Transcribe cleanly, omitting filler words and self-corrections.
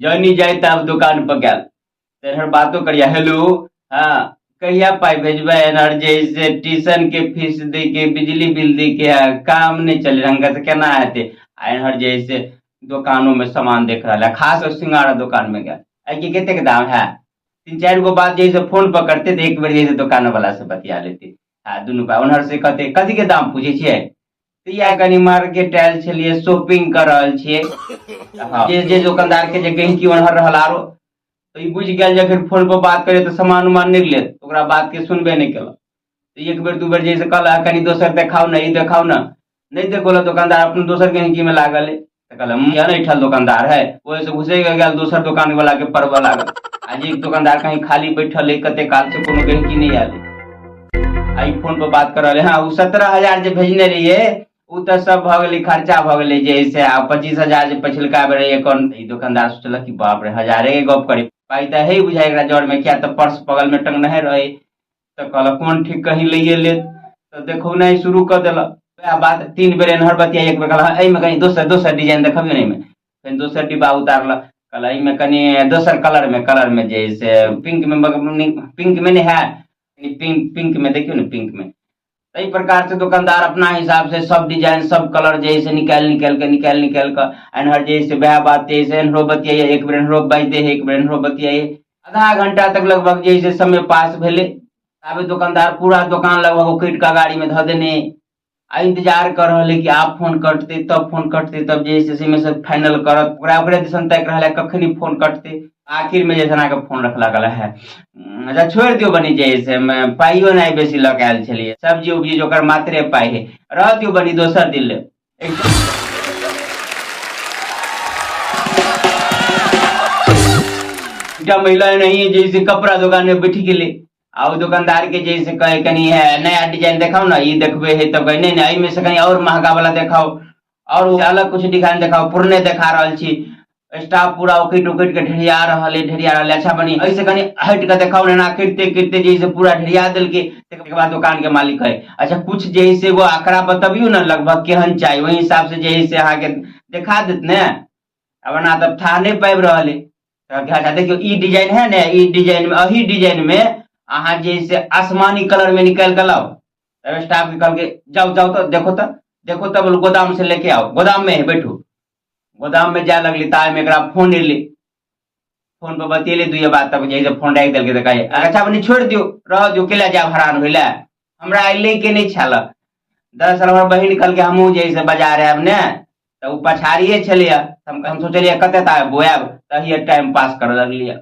जनी जाय तब दुकान पर गेल तऽ बातो करिया हेलो हाँ कहिया पाइ भेजबै एनहर जे से ट्यूशन के फीस दै के बिजली बिल दै के है काम नहि चले रंग से केना हेतै आ एनहर जे से दोकानो में सामान देख रहल है खास सिंगारा दोकान में गेल एहि के कतेक दाम है तीन चारि गो बात जे से फोन पर करते तऽ एक बेर जे से दोकान वाला से बतिया लेते आ दुनू पाइ ओनहर से कहते कथी के दाम पूछै छियै तऽ इएह कनि मार्केट आयल छलियै शॉपिंग कर रहल छियै हँ जे जे दोकानदार के जे गहिंकी ओनहर रहल आरो तऽ ई बुझि गेल जखन फोन पर बात करे तऽ सामान उमान नहि लेत ओकरा बात के सुनबे नहि केलक तऽ एक बेर दू बेर जैसे कहलक कनि दोसर देखाउ ने ई देखाउ ने नहि देखौलक दोकानदार अपन दोसर गहिंकी में लागल है तऽ कहलक यह नहि ठल दोकानदार है ओहि से घुसै गेल दोसर दोकान वाला के परबऽ लागल आ जे दोकानदार कहीं खाली बैठल है कते काल से कोनो गहिंकी नहि आयल आ ई फोन पर बात कर रहल है हाँ ओ 17,000 जे भेजने रहियै ओ तऽ सब भऽ गेलै खर्चा भऽ गेलै जे से आ 25,000 जे पछिलका बेर रहै एकाउंट। ई दोकानदार सोचलक कि बाप रे हजारे के गप करी पाइ तऽ है बुझाइ एकरा जर में किया तऽ पर्स बगल में टंगने रहे तऽ कहलक कोन ठीक कहीं लैए लेत तऽ देखौ नहि शुरू कऽ देलक वएह बात तीन बेर एनहर बतिया एक बेर कहलक एहिमे कनि दोसर दोसर डिजाइन देखबियौ ने एहिमे फेर दोसर डिब्बा उतारलक कहलक एहिमे कनि दोसर कलर में कलर में जे से पिंक में पिंक में नहि है पिंक पिंक में देखियौ ने पिंक में एहि प्रकार से दोकानदार अपना हिसाब से सब डिजाइन सब कलर जे है से निकालि निकालि कऽ निकालि निकालि कऽ एन्हर जे है से वएह बात जे है से एन्हरो बतियाइए एक बेर एन्हरो बाजि दै है एक बेर एन्हरो बतियाइए आधा घंटा तक लगभग जे है से समय पास भेलै ताबे दोकानदार पूरा दोकान लगभग उकटि कऽ गाड़ी में धऽ देने आ इंतजार कर रहल है कि आब फोन कटतै तब फोन कटतै तब जे है से से फाइनल करत ओकरा ओकरे दिसन ताकि रहल है कखनी फोन कटतै आखिर में जे छै अहाँके फोन रखला कहला है अच्छा छोड़ि दियौ बनी जे से पाइयो नहि बेसी लऽ के आयल छलियै सब्जी उब्जी ओकर मात्रे पाइ है रह दियौ बनी दोसर दिन लेब। एकटा महिला एनाहिए जे से कपड़ा दोकान में बैठ गेलै आ ओ दोकानदार के जे से कहे कनी है नया डिजाइन देखाउ ने ई देखबै है तब कहे नहीं नहीं एहिमे से कनी और महंगा वाला देखाउ और अलग कुछ डिजाइन देखाउ पुरने देखा रहल छी स्टाफ पूरा उकटि उकटि के ढेरिया रहल है ढेरिया रहल है अच्छा बनी एहिसे कनी हटि के देखाउ ने एना करिते करिते जे से पूरा ढेरिया देलकै तकर बाद दोकान के मालिक है अच्छा कुछ जे है से एगो आंकड़ा बतबियौ ने लगभग केहन चाही ओहि हिसाब से जे है से अहाँके देखा देत ने अब एना तब थाह नहि पाबि रहल है तऽ अच्छा देखियौ ई डिजाइन है ने ई डिजाइन में एही डिजाइन में अहाँ जे है से आसमानी कलर में निकालि के लाउ। तब स्टाफ के कहलकै जाउ जाउ तऽ देखो तऽ देखो तब गोदाम से लेके आओ गोदाम में है बैठू। गोदाम में जाए लगली तामे एकरा फोन एलै फोन पर बतियेली दुइये बात तब जे फोन राखि देलकै तऽ कहे अच्छा बनी छोड़ि दियौ रह दियौ केला जायब हरान होय लए हमरा आइ लै के नहि छल। दरअसल हमर बहिन कहलकै हमहूँ जे से बाजार आयब ने तऽ ओ पछाड़िए छलैए हम सोचलियै कते ता बोआयब तहिए टाइम पास करऽ लगलियै।